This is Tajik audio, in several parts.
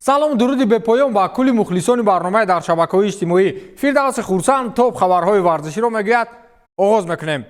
Салому дуруди бепоён ба кулли мухлисони барномаи дар шабакаҳои иҷтимоӣ. Фирдавси Хурсанд топ хабарҳои варзиширо мегӯяд. Оғоз мекунем.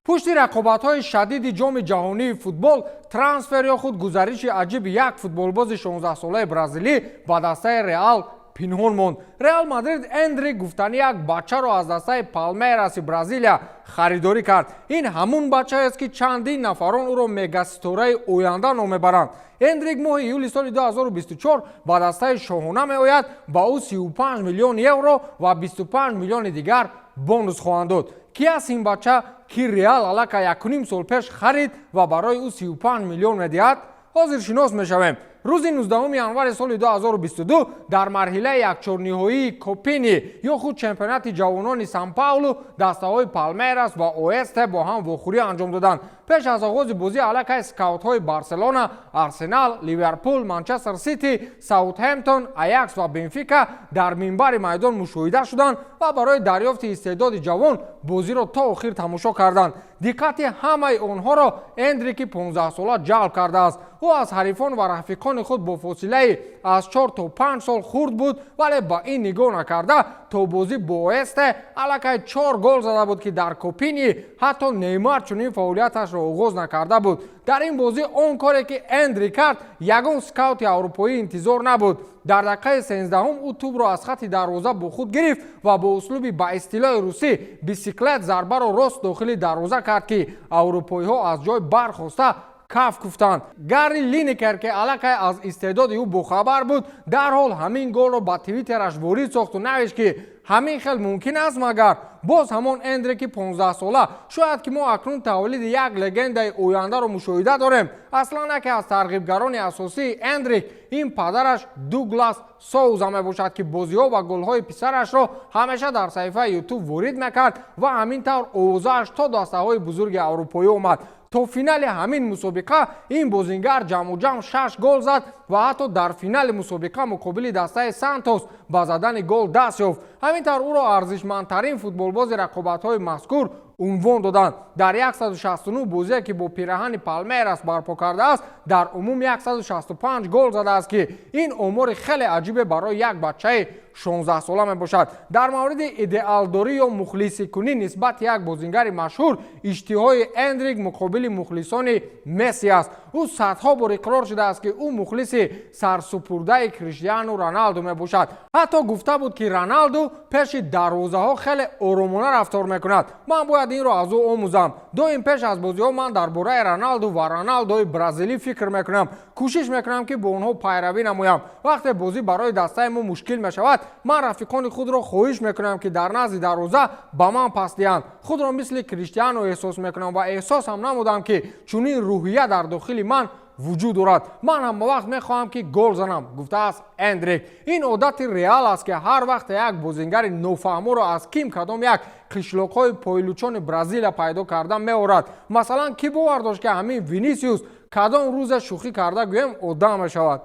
Пушти рақобатҳои шадиди Ҷоми ҷаҳонии футбол трансфер ё худ гузариши аҷиби як футболбози 16-солаи бразилӣ ба дастаи Реал пинҳон монд. Реал Мадрид Эндрик, гуфтани як бачаро, аз дастаи Палмейраси Бразилия харидорӣ кард. Ин ҳамун бачаест, ки чандин нафарон ӯро мегаситораи оянда ном мебаранд. Эндрик моҳи июли соли 2024 ба дастаи шоҳона меояд. Ба ӯ 35 миллион евро ва 25 миллиони дигар бонус хоҳанд дод. Ки аст ин бача, ки Реал аллакай 1,5 сол пеш харид ва барои ӯ 35 миллион медиҳад? Ҳозир шинос мешавем. Рӯзи 19 январи соли 2022 дар марҳилаи якчорниҳоии Копини ё худ чемпионати ҷавонони Сан Паулу дастаҳои Палмерас ва Оэсте бо ҳам вохӯрӣ анҷом доданд. Пеш аз оғози бозӣ аллакай скаутҳои Барселона, Арсенал, Ливерпул, Манчестер Сити, Саутҳемптон, Аякс ва Бенфика дар минбари майдон мушоҳида шуданд ва барои дарёфти истеъдоди ҷавон бозиро то охир тамошо карданд. Диққати ҳамаи онҳоро Эндрики 15-сола ҷалб кардааст. Ӯ аз ҳарифон ва рафиқони худ бо фосилаи аз 4 то 5 сол хурд буд, вале ба ин нигоҳ накарда, то бозӣ бо Оэсте аллакай чор гол зада буд, ки дар Копини ҳатто Неймар чунин фаъолияташро оғоз накарда буд. Дар ин бозӣ он коре, ки Эндрик кард, ягон скаути аврупоӣ интизор набуд. Дар дақиқаи 13-ум ӯ тӯбро аз хати дарвоза бо худ гирифт ва бо услуби ба истилоҳи русӣ бисиклет зарбаро рост дохили дарвоза кард, ки аврупоиҳо аз ҷой бархоста каф куфтанд. Гарри Линекер, ки аллакай аз истеъдоди ӯ бохабар буд, дарҳол ҳамин голро ба Твиттераш ворид сохту навишт, ки ҳамин хел мумкин аст магар? Боз ҳамон Эндрики 15-сола. Шояд ки мо акнун тавлиди як легендаи ояндаро мушоҳида дорем. Аслан яке аз тарғибгарони асосии Эндрик ин падараш Дуглас Соуза мебошад, ки бозиҳо ва голҳои писарашро ҳамеша дар саҳифаи Ютуб ворид мекард ва ҳамин тавр овозааш то дастаҳои бузурги аврупоӣ омад. То финали ҳамин мусобиқа ин бозингар ҷамъуҷамъ шаш гол зад ва ҳатто дар финали мусобиқа муқобили дастаи Сантос ба задани гол даст ёфт. Ҳамин тавр ӯро арзишмандтарин футболбози рақобатҳои мазкур унвон доданд. Дар 169 бозие, ки бо пираҳани Палмерас барпо кардааст, дар умум 165 гол задааст, ки ин омори хеле аҷибе барои як бачаи 16-сола мебошад. Дар мавриди идеалдорӣ ё мухлисикунӣ нисбати як бозингари машҳур, иштиҳои Эндрик муқобили мухлисони Месси аст. Ӯ садҳо бор иқрор шудааст, ки ӯ мухлиси сарсупурдаи Криштиану Роналду мебошад. Ҳатто гуфта буд, ки Роналду пеши дарвозаҳо хеле оромона рафтор мекунад, ман бояд инро аз ӯ омӯзам. Доим пеш аз бозиҳо ман дар бораи Роналду ва Роналдои бразилӣ фикр мекунам, кӯшиш мекунам, ки бо онҳо пайравӣ намоям. Вақте бозӣ барои дастаи мо мушкил мешавад, ман рафиқони худро хоҳиш мекунам, ки дар назди дарвоза ба ман пас диҳанд. Худро мисли Криштиану эҳсос мекунам ва эҳсос ҳам намудам, ки чунин рӯҳия дар дохили ман вуҷуд дорад. Ман ҳама вақт мехоҳам, ки гол занам, гуфтааст Эндрик. Ин одати Реал аст, ки ҳар вақте як бозингари нофаҳморо аз ким кадом як қишлоқҳои пойлучони Бразилия пайдо карда меорад. Масалан, кӣ бовар дошт, ки ҳамин Винисиус кадом рӯзе, шӯхӣ карда гӯем, одам мешавад?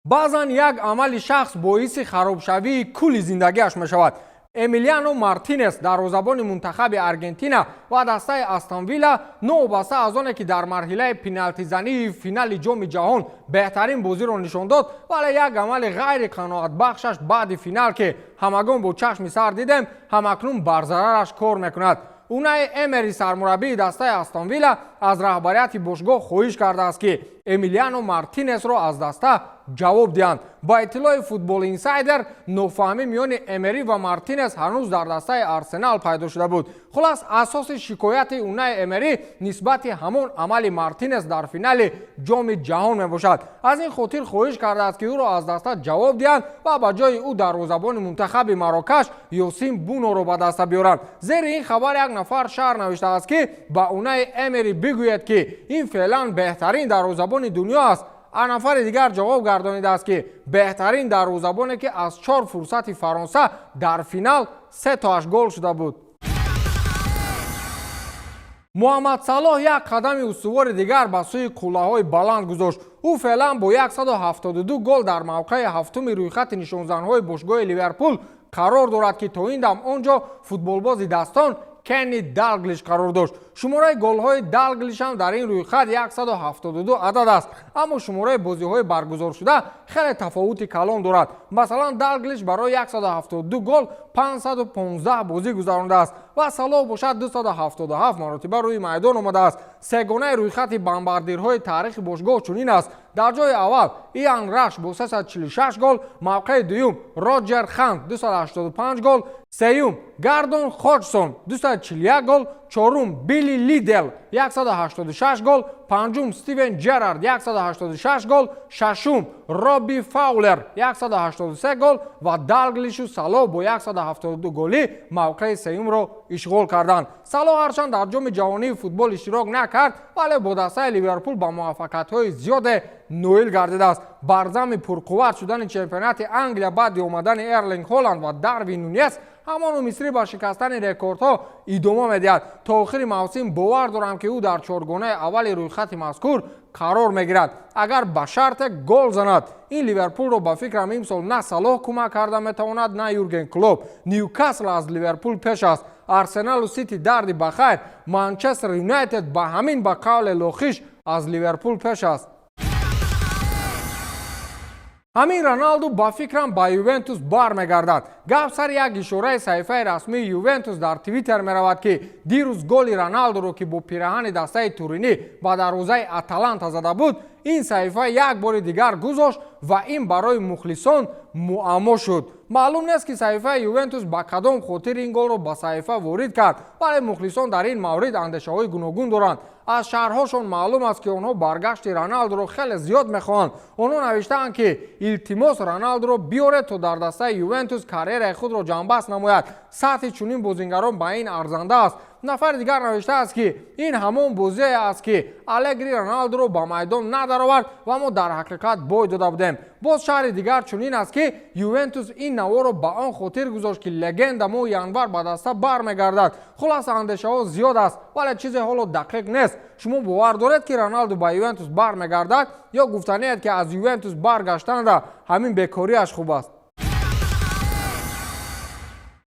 Баъзан як амали шахс боиси харобшавии кулли зиндагиаш мешавад. Эмилиано Мартинес, дарвозабони мунтахаби Аргентина ва дастаи Астон Вилла, новобаста аз оне ки дар марҳилаи пеналтизании финали Ҷоми ҷаҳон беҳтарин бозиро нишон дод, вале як амали ғайриқаноатбахшаш баъди финал, ки ҳамагон бо чашми сар дидем, ҳамакнун бар зарараш кор мекунад. Унаи Эмери, сармураббии дастаи Астон Вилла, аз раҳбарияти бошгоҳ хоҳиш кардааст, ки Эмилиано Мартинесро аз даста ҷавоб диҳанд. Ба иттилои Футбол Инсайдер, нофаҳмӣ миёни Эмери ва Мартинес ҳанӯз дар дастаи Арсенал пайдо шуда буд. Хулас, асоси шикояти Унаи Эмери нисбати ҳамон амали Мартинес дар финали Ҷоми ҷаҳон мебошад. Аз ин хотир хоҳиш кардааст, ки ӯро аз даста ҷавоб диҳанд ва ба ҷои ӯ дарвозабони мунтахаби Марокаш Ёсин Буноро ба даста биёранд. Зери ин хабар як нафар шарҳ навиштааст, ки ба Унаи Эмери бигӯяд, ки ин феълан беҳтарин дарвозабони дунё аст. А нафари дигар ҷавоб гардонидааст, ки беҳтарин дарвозабоне, ки аз чор фурсати Фаронса дар финал се тоаш гол шуда буд. Муҳаммад Салоҳ як қадами устувори дигар ба сӯи қуллаҳои баланд гузошт. Ӯ феълан бо 172 гол дар мавқеи ҳафтуми рӯйхати нишонзанҳои бошгоҳи Ливерпул қарор дорад, ки то ин дам он ҷо футболбози дастон Кенни Далглиш қарор дошт. Шумораи голҳои Далглиш ҳам дар ин рӯйхат 172 адад аст, аммо шумораи бозиҳои баргузоршуда хеле тафовути калон дорад. Масалан, Далглиш барои 172 гол 515 бозӣ гузарондааст ва Салоҳ бошад, 277 маротиба рӯи майдон омадааст. Сегонаи рӯйхати бомбардирҳои таърихи бошгоҳ чунин аст: дар ҷои аввал Иан Раш бо 346 гол, мавқеи дуюм Роҷер Хант, 285 гол, сеюм Гордон Хоҷсон, 241 гол, чорум Билли Лидел, 186 гол, панҷум Стивен Джерард, 186 гол, шашум Робби Фаулер, 183 гол ва Далглишу Салоҳ бо 172 голӣ мавқеи сеюмро ишғол карданд. Салоҳ ҳарчанд дар Ҷоми ҷаҳонии футбол иштирок накард, вале бо дастаи Ливерпул ба муваффақиятҳои зиёде ноил гардидааст. Бар зами пурқувват шудани чемпионати Англия баъди омадани Эрлинг Холанд ва Дарвин Нунес, ҳамоно мисрӣ ба шикастани рекордҳо идома медиҳад. То охири мавсим бовар дорам, ки ӯ дар чоргонаи аввали рӯйхати мазкур қарор мегирад, агар ба шарте гол занад. Ин Ливерпулро, ба фикрам, имсол на Салоҳ кӯмак карда метавонад, на Юрген Клоп. Ньюкасл аз Ливерпул пеш аст, Арсеналу Сити дарди бахайр, Манчестер Юнайтед ба ҳамин ба қавле лохиш аз Ливерпул пеш аст. Ҳамин Роналду, ба фикрам, ба Ювентус бармегардад. Гап сари як ишораи саҳифаи расмии Ювентус дар Твиттер меравад, ки дирӯз голи Роналдуро, ки бо пираҳани дастаи Туринӣ ба дарвозаи Аталанта зада буд, ин саҳифа як бори дигар гузошт ва ин барои мухлисон муаммо шуд. Маълум нест, ки саҳифаи Ювентус ба кадом хотир ин голро ба саҳифа ворид кард, вале мухлисон дар ин маврид андешаҳои гуногун доранд. Аз шарҳҳошон маълум аст, ки онҳо баргашти Роналдуро хеле зиёд мехоҳанд. Онҳо навиштаанд, ки илтимос, Роналдуро биёред, то дар дастаи Ювентус карьераи худро ҷамъбаст намояд. Сатҳи чунин бозингарон ба ин арзанда аст. Нафари дигар навиштааст, ки ин ҳамон бозие аст, ки Алегри Роналдуро ба майдон надаровард ва мо дар ҳақиқат бой дода будем. Боз шарҳи дигар чунин аст, ки Ювентус ин наворо ба он хотир гузошт, ки легенда моҳи январ ба даста бармегардад. Хулоса, андешаҳо зиёд аст, вале чизе ҳоло дақиқ нест. Шумо бовар доред, ки Роналду ба Ювентус бармегардад ё гуфтаниед, ки аз Ювентус баргаштанда ҳамин бекориаш хуб аст?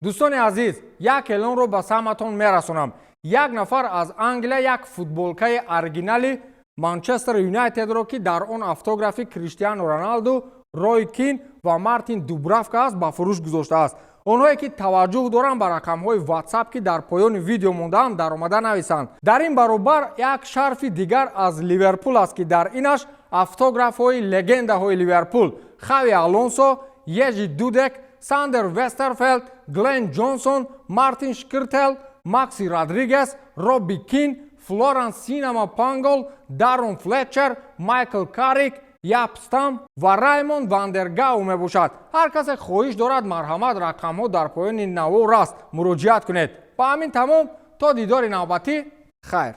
Дӯстони азиз, як эълонро ба самъатон мерасонам. Як нафар аз Англия як футболкаи оригинали Манчестер Юнайтедро, ки дар он автографи Криштиану Роналду, Рой Кин ва Мартин Дубравка аст, ба фурӯш гузоштааст. Онҳое ки таваҷҷӯҳ доранд, ба рақамҳои Ватсап, ки дар поёни видео мондаам, даромада нависанд. Дар ин баробар як шарфи дигар аз Ливерпул аст, ки дар инаш автографҳои легендаҳои Ливерпул Хави Алонсо, Ежи Дудек, Сандер Вестерфелд, Глен Ҷонсон, Мартин Шкиртел, Макси Родригес, Робби Кин, Флоранс Синама Пангол, Дарон Флетчер, Майкл Карик, Яп Стам ва Раймонд Вандергау мебошад. Ҳар касе хоҳиш дорад, марҳамат, рақамҳо дар поёни навор аст, муроҷиат кунед. Ба ҳамин тамом, то дидори навбатӣ, хайр.